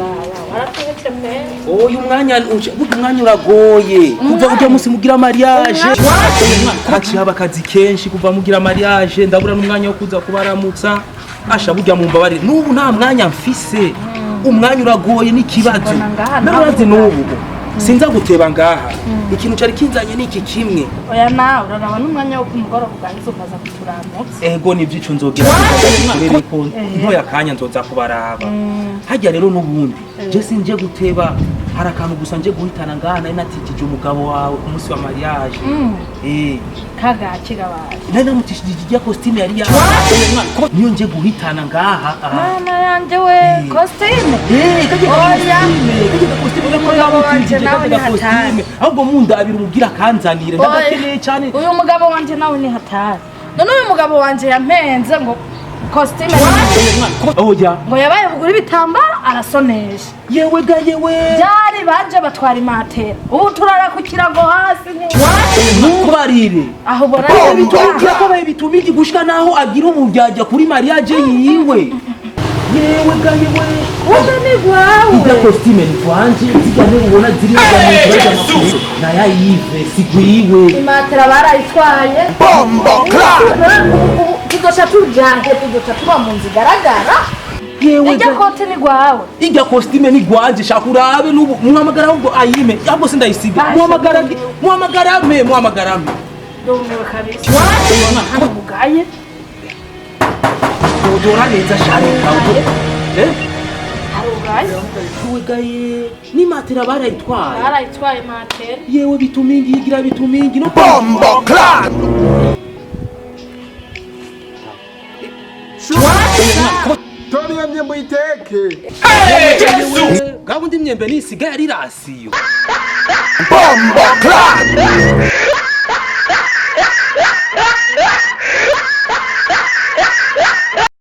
Kuturaba waratuhetse pe. Oya, umwanya burya umwanya uragoye kuva ujya musi mugira mariage, haciye haba akazi kenshi. Kuva mugira mariage ndabura n'umwanya wo kuza kubaramutsa. Asha, burya mumbabarire, n'ubu nta mwanya mfise, umwanya uragoye n'ikibazo. Mbona ngaha mbere nawe urazi n'ubu sinza guteba ngaha, ikintu cari kinzanye ni iki kimwe. Oya, nawe uraraba n'umwanya wo kumugoroba ugangiza ukaza kuturamutsa. Ego, nivyo, ico nzogera ko ntoya akanya nzoza kubaraba hajya. Rero n'ubundi je sinje guteba, hari akantu gusa nje guhitana ngaha nari natijije umugabo wawe ku munsi wa mariage. Kagaki gabaye? Nari namutishije ijya costume yari yawe, niyo nje guhitana ngaha aha. Mana yanje we, costume? Kajya Oya. costume, kajya costume Uyu mugabo wanje nawe ni hatari. Ahubwo mundabira umubwira akanzanire, ndagakeneye cyane. Uyu mugabo wanje nawe ni hatari. None uyu mugabo wanje yampenze ngo costume, oya, ngo yabaye bugura ibitambaro arasonesha. Yewe ga yewe! Byari baje batwara imatera, ubu turara ku kirago hasi. Ntubarire. Aho ubona. Yakabaye bitumiki gushika naho agira uburyarya kuri mariage yiwe. Yewe ga yewe! Uze ni gwawe. Ijya costume ni kwanje, zijya ntebe ubona ziri naya Yves, sigwiwe. Imatera barayitwaye. Ubu tuzoca tujahe? Tuzoca tuba mu nzu igaragara. Yewe Ijya ga kote ni gwawe. Ijya costume ni gwanje, shaka urabe n'ubu muhamagara, ahubwo ayime, ahubwo sindayisiga. Basha, muhamagara. ndumiwe. Muhamagara me, muhamagara me. Ndumiwe kabisa hano bugaye. Dodora neza shane kawe, eh. Harugaye. Yewe gaye, ni matera barayitwaye. Barayitwaye matera. Yewe, bitumingi igira bitumingi no Bombo Clan! Tora iyo myembe uyiteke. Bwa bundi imyembe nisigaye ari ration. Bombo Clan!